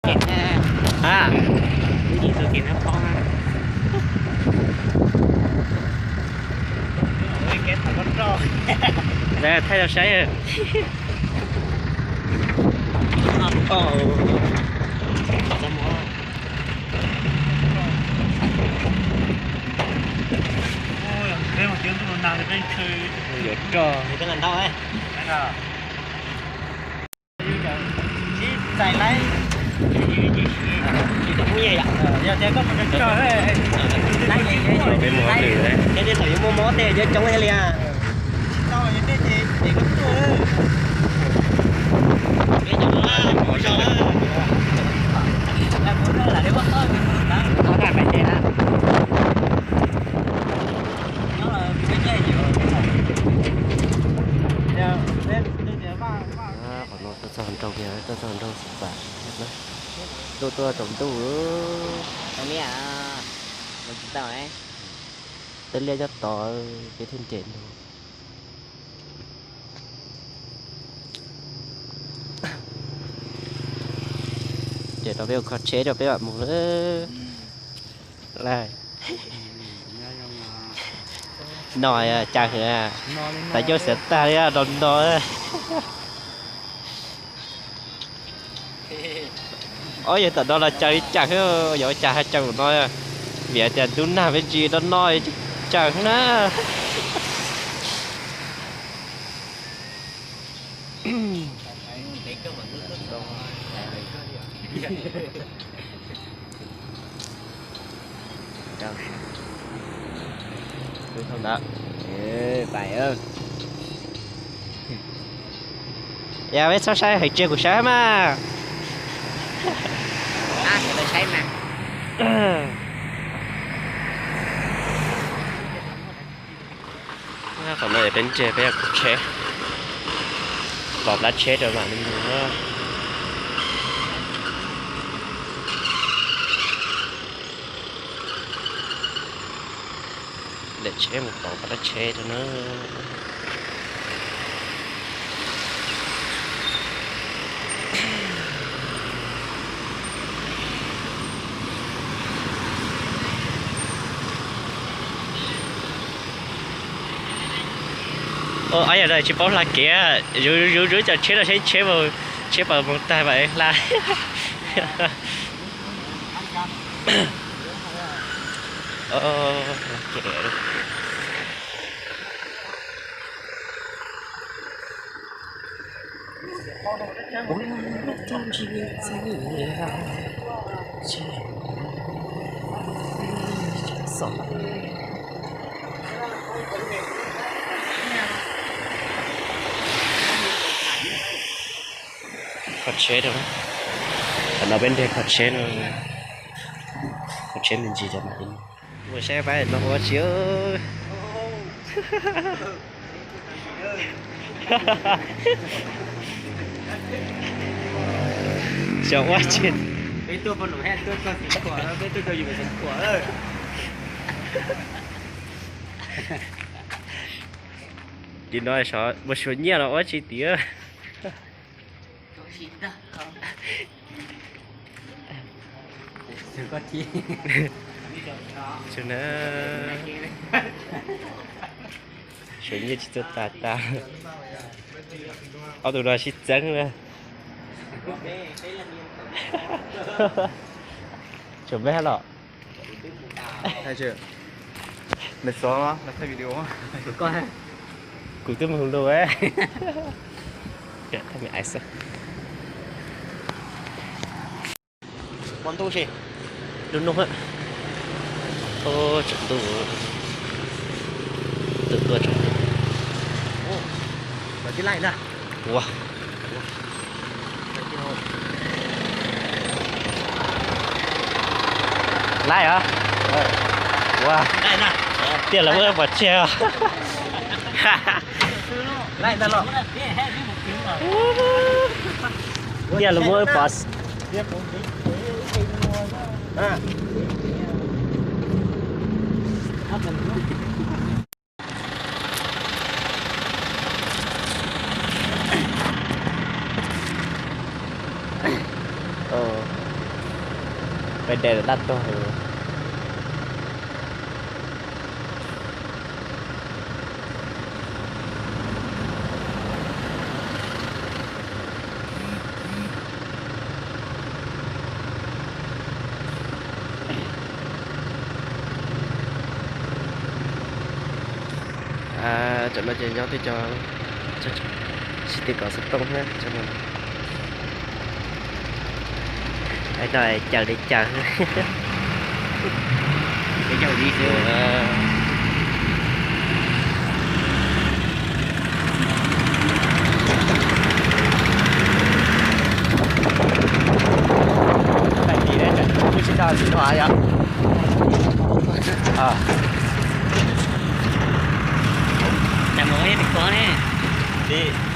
A, thaij rau saib. Yuav roj. Peb mus hauj lwm, peb tej thaum yuav muaj mob tej coob coob thiaj li. Qhov no tuaj txog nraum kiag, tuaj txog nraum xim pam, tuaj tuaj tsaus ntuj. Tej liaj nyob tod, peb thiaj nres no. Ces rau peb ua kho tsheb rau peb mam mus lawm. No cas hwv, tas ncauj xav tag li no no. Ob yawg tom no los cas li cas, yog ua cas ho cas ua no, vim tias ntub nag peb ntsis no no cas na. Yog peb txhob saib heev, tsis kuv saib mas. Qhov no peb nres peb kho tsheb, pov plab tsheb rau mam li mus. Lem tsheb mus pov plab tsheb rau na. Ob yam no tsis paub hla kev, zuv zuv cov tsheb no seb tsheb, tsheb puas moog tag mam hla. Kho tsheb rau, qhov no peb nres kho tsheb no, kho tsheb me ntsis rau mam li. Mus saib pab no ua tsi. Xyov ua tsi. Tim no mus suav nyiaj los ua tsi tiag. Suav nyiaj tsis txawj tas tas. Ob tug no sib txeeb na. Tseem me los. Kuv twb mus lug. Ua ntuj si. Lub hnub, tsaus ntuj, tuaj tuaj tsaus ntuj. Ua, laij os. Ua, tiaj los muab pov tseg os. Tiaj los muab pov. Dej daj tuag. Tam no ces nyob twb cov sib tw kom xov tooj thiab. Tam no caws li caws. Tsis tau tsis tau yom. Tam mus ib tis kuv ne. Li.